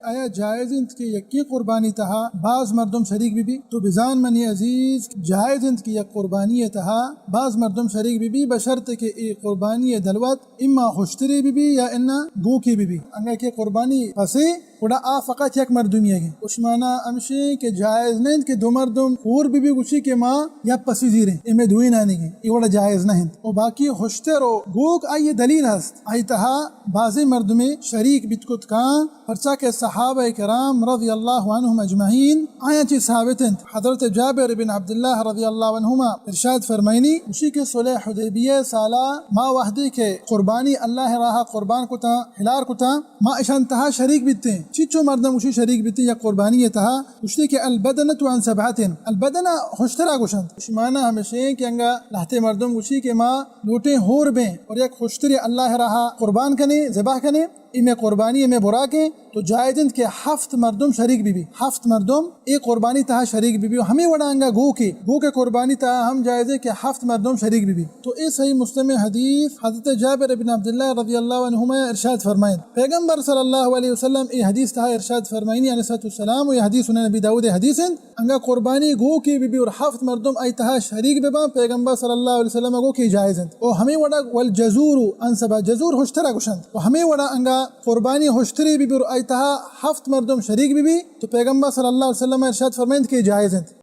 آیا جائز انت کہ یکیں قربانی تہا باز مردم شریک بہ بی؟ تو بزان منی عزیز، جائز انت کہ یک قربانی تہا باز مردم شریک بہ بی، بشرط کہ اے قربانی دلوت اما ہشترے بہ بی یا انا گوکے بہ بی۔ انگا کہ قربانی پسے، گڑا آ فقط یک مردمی اگیں۔ اشمانا ہمشیں کہ جائز نہ انت کہ دو مردم ہور بہ بی گوشی کہ ما یک پسی زیریں، اے مئے دوئینانی گیں، اے وڑا جائز نہ انت۔ و باقی ہشتر و گوک آئی دلیل ہست، آئی تہا بازیں مردمے شریک بیت کت کاں، پرچا کہ صحابہ کرام رضی اللہ عنہم اجمعین آیاں چی ثابت انت۔ حضرت جابر بن عبداللہ رضی اللہ عنہما ارشاد فرمائنی، گوشی کہ صلح حدیبیہ سالا ما وحدے کہ قربانی اللہ راہ قربان کتاں، ہلار کتاں، ما اشان تہا شریک بیتیں۔ چیچو مردم گوشی شریک بیتیں یک قربانی تہا؟ گوشتی کہ البدنۃ عن سبعۃ، البدنہ ہشترا گوشنت۔ اشمانا ہمشیں کہ انگا لہتے مردم گوشی کہ ما لوٹیں ہور بیں اور یک ہشترے اللہ راہ قربان کنیں، ذبح کنیں، اے مئے قربانی، اے مئے براکیں، تو جائز انت کہ ہفت مردم شریک بہ بی، ہفت مردم اے قربانی تہا شریک بہ بی۔ و ہمے وڑا انگا گوکے، گوکے قربانی تہا ہم جائز انت کہ ہفت مردم شریک بہ بی۔ تو اے صحیح مسلم حدیث حضرت جابر بن عبداللہ رضی اللہ عنہما ارشاد فرمائیں، پیغمبر صلی اللہ علیہ وسلم اے حدیث تہا ارشاد فرمائنی علیہ الصلوۃ والسلام، و اے حدیث سنن ابی داؤد حدیث انت، انگا قربانی گوکے بہ بی اور ہفت مردم آئی تہا شریک بہ باں، پیغمبر صلی اللہ علیہ وسلم گو کہ جائز انت۔ و ہمے وڑا والجزور عن سبع، جزور ہشترا گوشنت۔ و ہمے وڑا انگا قربانی ہشترے بہ بی اور آئی تہا ہفت مردم شریک بہ بی، تو پیغمبر صلی اللہ علیہ وسلم ارشاد فرمائنت کہ جائز انت۔